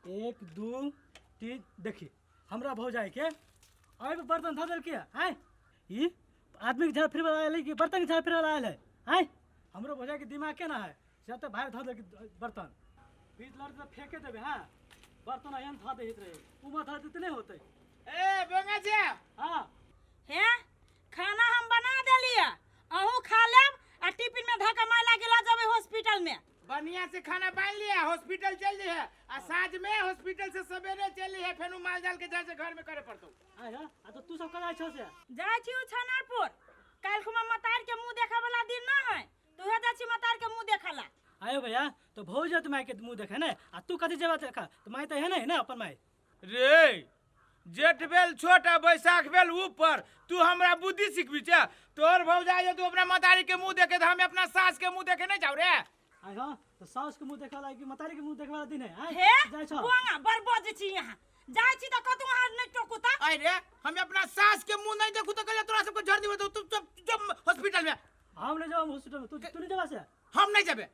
एक दू तीन। देखी हमरा भौजाई के आइ बर्तन धऽ देलकै। आँय, ई आदमीके झाड़ फिरवला आयल है कि बर्तनके झाड़ फिरवला आयल है? आँय, हमरो भौजाइके दिमाग केना है से तऽ भाय धऽ देलकै बर्तन बीच लड़ते तऽ फेंके देबै। हाँ, बर्तन एहन धऽ दैत रहे, उमा धऽ देते नहि होतै। ए बोंगा छे। हाँ हे, खाना हम बना देलियै, अहूँ खा लेब आ टिफिन में धऽ के माय लागी लऽ जेबै हॉस्पिटल में। बढ़िया से खाना बांध लिया, हॉस्पिटल चल जे है आ साँझ में हॉस्पिटल से सवेरे चल है, फेनु माल जाल के जाए से घर में करे पड़तो। आँय हाँ, आ तऽ तू सब कहाँ जाइ छौ से? जाइ छी छनारपुर, काल्हि खुमा मतार के मुँह देखै वाला दिन ना है, तो उहे जाइ छी मतार के मुँह देखै ला। आयो भैया, तो भौज तो माय के मुँह देखे ने आ तू कथी जेबा देखा? तो माय तऽ है नहीं ने अपन माय। रे जेठ भेल छोट आ बैसाख भेल ऊपर, तू हमरा बुद्धि सिखबी छे? तोहर भौजाई जे तू अपना मतारी के मुंह देखे त हम अपना सास के मुंह देखे नहीं जाऊ रे। आय हाँ, तो सास के मुँह देखा ला कि मतारी के मुँह देखे वाला दिन है? आँय हे जाइ छौ बोंगा बड़ बजै छी, यहाँ जाइ छी तऽ कतौ अहाँ नहि टोकू तऽ। अरे रे, हम अपना सास के मुंह नहीं देखू तो कहिया तोरा सबके झड़ देबो। तू चुप चुप हॉस्पिटल में। हम नहीं जाब हॉस्पिटल में, तू तू नहीं जेबा से? हम नहीं जेबे।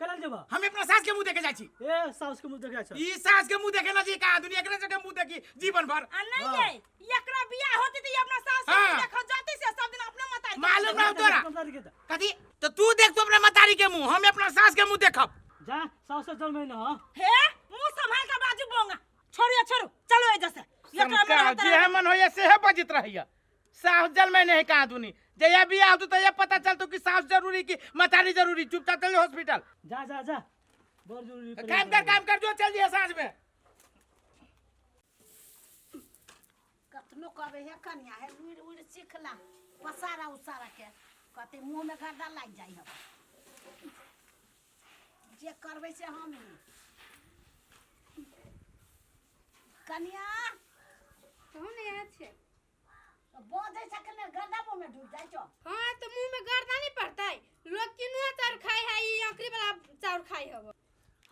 कल जेबा? हम अपना सास के मुंह देखे जाइ छी। ए, सास के मुँह देखे जाइ छौ? ई सास के मुंह देखे ना जी का दुनिया के के मुंह देखी जीवन भर। आ नहीं हाँ। ये एकरा बियाह होती तऽ ई अपना सास के मुँह हाँ। देखऽ जाती से सब दिन अपने मतारी के मालूम मुँह ना तोरा। मतारी के तऽ। कथी तो तू देख तो अपना मतारी के मुंह, हम अपना सास के मुंह देखब। जा, सास से जन्म ना। हाँ हे, मुँह संभाल के बाजू बोंगा। छोड़िए, छोड़ू, चलो एजा से। एकरा में रहत जे मन होइए सेहे बजैत रहैया। सास जन्मे नहीं कहाँ दुनी, जहिया बियाह होतौ तहिया पता चलतौ कि सास जरूरी कि मतारी जरूरी। चुपचाप चल हॉस्पिटल। जा जा जा, बड़ जरूरी। काम कर, काम कर, जो चल दिया साँझ में। कतनो कहबै हे कनिया, हे उड़ि उड़ि सीख ला पसारा उसारा के, कहते मुँह में गर्दा लागि जाइ हम जे करबै से हम ही। कनिया कहू ने, यहाँ छै। बजै छ कने गर्दा मुँह में डूब जाइ छौ। हाँ तो मुंह में गर्दा नहीं पड़तै? लोग किनुआ चाउर खाइ है, ई आंकड़ी वाला चाउर खाइ हब।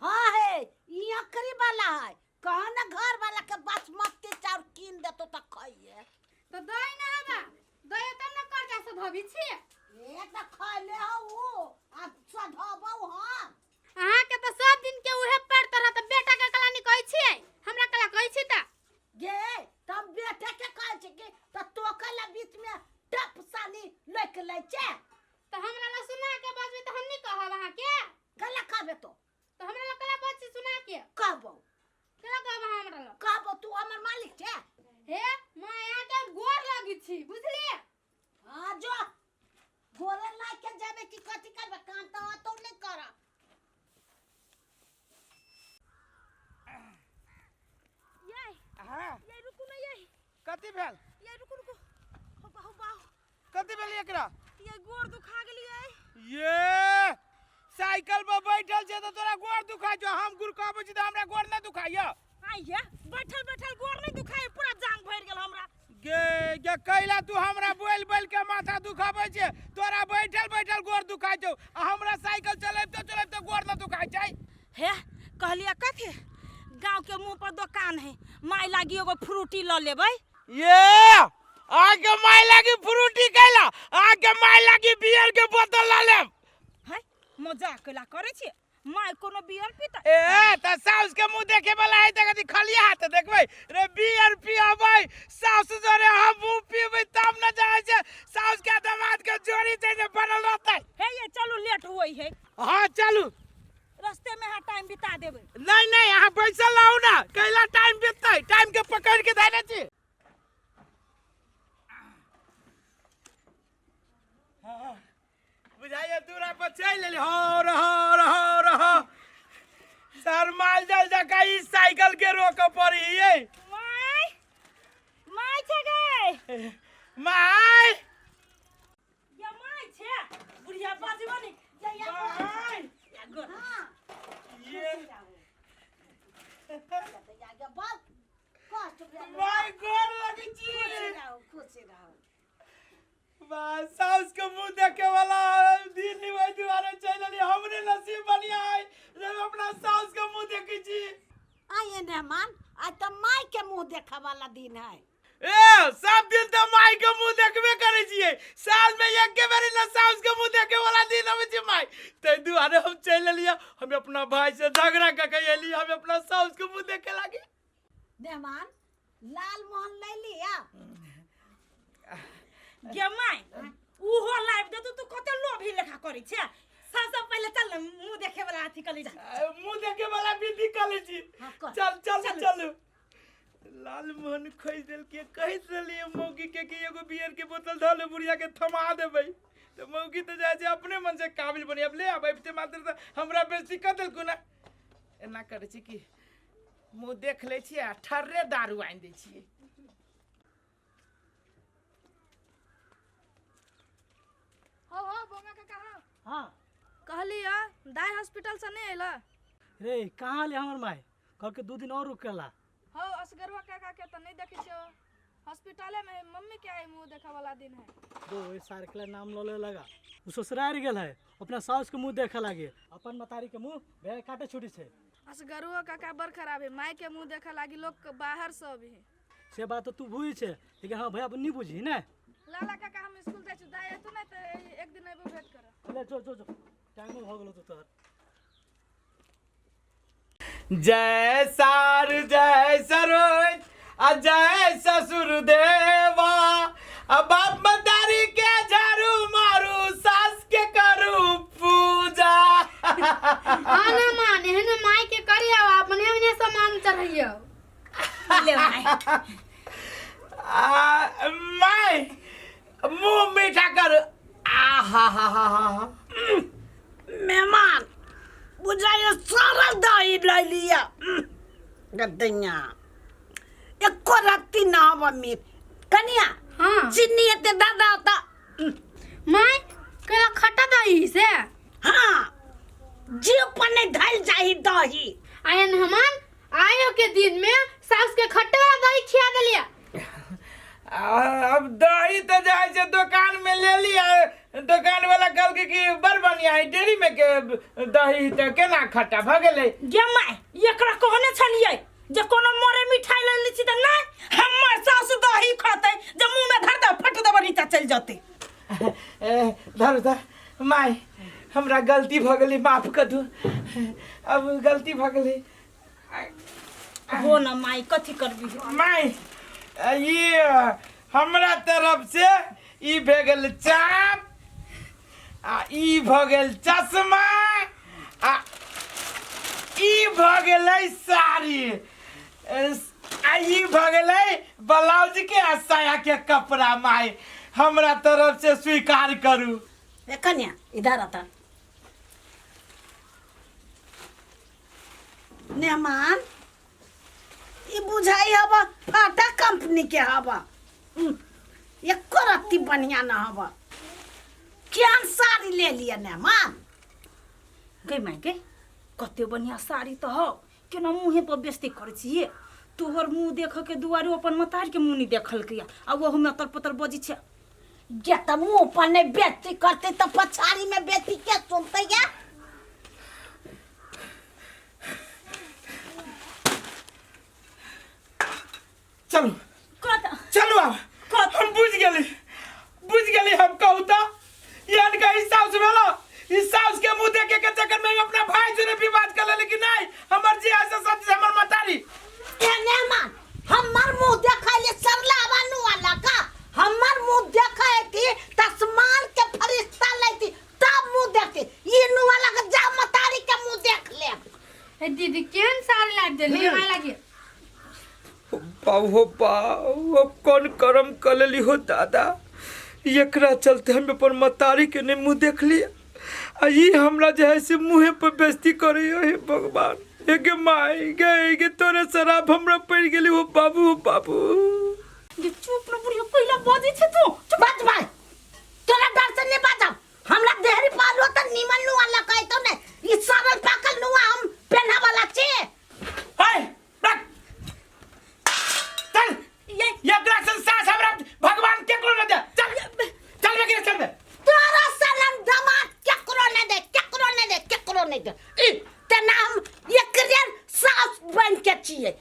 हाँ हे, ई अकरी वाला है, कह ना घर वाला के बासमती चाउर कीन देतो त खाइए। तो दही ना हबा, दही तब ना कर्जा से धोबी छी। ए त खैले हौ उ आ सधबौ हम। अहाँ के तो सब दिन के उहे पड़त रहत, बेटा के कला नहीं कहै छियै, हमरा कला कहै छी त। गे तब बेटे के कहै छै कि त तो कैला बीच में टप सानी लैक लै छै। तो हमरा ला सुना के बजबै त हम नहीं कहब अहाँ के। कला कहबे तो? तो हमरा ला कला बज छी सुना के? कहबौ। कला कहब अहाँ हमरा ला? कहबौ, तू हमर मालिक छै। हे माँ, यहाँ के हम गोर लगी छी, बुझलियै? हाँ जो गोरे लाग के जाबे कि कथी करबे, काम तऽ अतौ नहीं करब। ये हाँ ये रुकू ना ये। कथी भेल? ये रुकू रुकू, हो बाहु बाहु। कथी भेल एकरा? ये गोर दुखा गेलियै। ये साइकिल पर बैठल छै तऽ तोरा गोर दुखाइ छौ, हम गुड़काबै छी तऽ हमरा गोर नहि दुखाइया? आइये बैठल बैठल गोर नहीं दुखाइ, पूरा जांग भरि गेल हमरा। गे गे कैला तू हमरा बोल बोल के माथा दुखाबै छै? तोरा बैठल बैठल गोर दुखाइ छौ आ हमरा साइकिल चलैबते चलैबते गोर नहि दुखाइ छै। हे कहलियै कथी, गांव के मुंह पर दुकान है, माय लागी एगो फ्रूटी ल लेबै। ये आगे माय लागी फ्रूटी कैला? आगे माय लागी बियर के बोतल ल लेब। है मजाक कैला करै छियै? माय कोनो बियर पीता? ए त साउस के मुंह देखे वाला है त कथी खलिया हाथ देखबै रे? बियर पियबै साउस जोरे हम मुंह पीबै तब न जाइ छै साउस के दामाद के जोड़ी छै जे बनल रहतै। हे ये चलू, लेट हुई है। हाँ चलू, रस्ते में हाँ टाइम बिता देबै। नहीं नहीं, अहाँ बैसल रहू ना, कैला टाइम बिततै? टाइम के पकड़ के धैने छी। बुझाइए दूरा पर चलि एली। हौर हौर हौर हौ, सर माल जल जका ई साइकिल के रोकऽ पड़ी ये। माय, माय छै गे। माय या माय छै, बुढ़िया बाजबो नि। माय। या गोर। हाँ ये आगे बाप कष्ट भेल। माय, गोर लगै छी। खुश रहू, खुश रहू। बा साउस के मुंह देखे वाला दिन नहीं, वही दुआरे चलि एली। हमरे नसीब बढ़िया है जे हम अपना साउस के मुंह देखै छी। आइए मेहमान, आज तऽ माय के मुंह देखे वाला दिन है। ए सब दिन तऽ माय के मुंह देखबे करै छियै, साल में एके बेरी ने साउस के मुंह देखे वाला दिन अबै छै माय। ताहि दुआरे हम चलि एलियै, हम अपना भाई से झगड़ा कऽ के एलियै, हम अपना साउस के मुंह देखे लागी। मेहमान लाल मोहन ले लिया। गे माय, उहो लाइव दे तू कते लोभी लेखा करै छै। सबसे पहिले चल ने मुंह देखे वाला अथी कली जा। मुंह देखे वाला विधि कऽ छी। हाँ, कर। चल चल चलू। लाल मोहन खोज देलकै, कहि देलियै मौगी के कि एगो बियर के बोतल धऽ ले बुढ़िया के थमा देबै, तऽ मौगी तऽ जाइ छै अपने मन से काबिल बनी। अब ले आब अबिते मात्र तऽ हमरा बेइज्जती कऽ देलकौ ने। एना करै छी कि मुँह देख लै छियै आ ठर्रे दारू आनि दै छियै। हो हो बोंगा काका। हाँ। हाँ। कहली दाई हॉस्पिटल से नहीं अइला? रे कहाँ ले हमर माय, कल के 2 दिन और रुकेला। हो असगरवा काका के तो नहीं देखै छियो हॉस्पिटले में है, मम्मी के आई मुंह देखा वाला दिन है। दो ओइ सार के नाम लऽ ले लगा, उ ससुरार गेल है अपना साउस के मुंह देखे लागे, अपन मतारी के मुंह भेड़ काटे छुटी छै। असगरवा काका बड़ खराब है, माय के मुंह देखा लागी लोग के बाहर से अभी है। से बात तो तू बुझी छै, लेकिन हाँ भैया नहीं बुझी ने। लाला काका हम स्कूल जाइ छी, दाई एतौ नहीं तऽ एक दिन अइबो भेंट करऽ। ले जो जो जो टाइम भऽ गेलो तो तोहर। जय सार जय सरोज आ जय ससुर देवा, आ बाप मतारी के झाड़ू मारू सास के करू पूजा। हाँ ना मान, एहन माय के करियो अपने अपने सामान चढ़ैयो। ले माय। आ my मुंह मीठा कर। आ हा हा हा हा। मेहमान बुझाइए सारा दही लै लिया गदैया, एको रत्ती ना हवा मीठ। कनिया हाँ। चीनी एते दादा होता। माय केला खट्टा दही से? हाँ जीव पर नहीं धल जाही दही। आयन हमान आयो के दिन में सास के खट्टे वाला दही खिया देलिया। अब दही तो जाए छै दुकान में ले लिया, दुकान वाला कहलकै कि बड़ बढ़िया है डेयरी में के दही तऽ केना खट्टा भऽ गेलै। गे माय एकरा कहने छलियै जे कोनो मरे मिठाई ले लै छी तऽ नहि, हमर सासु दही खतै जे मुंह में धर दे फट देबै नीचा चलि जेतै। धर धर my हमरा गलती भऽ गेलै, माफ कऽ दू, अब गलती भऽ गेलै। हो न माय कथी करबी। My ई हमरा तरफ से ई भए गेल चाप आ ई भऽ गेल चश्मा आ ई भऽ गेलै साड़ी आ ई भऽ गेलै ब्लाउज के आ साया के कपड़ा। My हमरा तरफ से स्वीकार करू। ए कन्या इधर आता। मेहमान ई बुझाई हवा फाटा कंपनी के हवा, एको रत्ती बढ़िया न हवा। केहन साड़ी ले लिया मेहमान? गई माय गई कते बढ़िया साड़ी तऽ हौ, केना मुँहे पर बेइज्जती करै छियै। तोहर मुँह देख के दुआरे अपन मतार के मुँह नहीं देखलकै आ ओहू में अतर पतर बजै छै। जे तऽ मुँह पर नहीं बेइज्जती करते तऽ पछाड़ी में बेइज्जती के सुनते या? चलू चलू अब हम बुझ गेली, बुझ गेली हम। कहू तऽ एहन के हिसाब से भेलो, ई साउस के मुंह देखे के चक्कर में हम अपना भाई से विवाद कर लेली कि नहीं हमर जे ऐसे सब चीज हमर मतारी। ए मेहमान हमर मुंह देखै ले सरला बनू वाला का, हमर मुंह देखै थी तस्मान के फरिश्ता लेती तब मुंह देखती, ई नु वाला के जा मतारी के मुंह देख ले। हे दीदी केहन साड़ी लाबि देली माय लागी? बाऊ हो बाऊ, अब कौन कर्म कर लेली हो दादा, एकरा चलते हम अपन मतारी के नहीं मुँह देख लिया आ ई हमरा जे है से मुँहे पर बेइज्जती करे। हे भगवान, एगे माई गे गे तोरे शराब हमरा पड़ गेली हो बाबू हो बाबू। गे चुप न बुढ़िया कैला बजै छै तू? चुप बाज भाई, तोरा डर से नहीं बाजब। हमरा देहरी पालो त नीमन नुआ लकाय तो ने, ई सरल पाकल नुआ हम पेन्हा वाला छे। हाय रख चल, ये एकरा से सास हमरा भगवान केकरो न दे। चल चल बे चल बे। तोरा सनम दमाद केकरो न दे, केकरो न दे, केकरो न दे। ई तेना हम एकरे सास बन के छियै,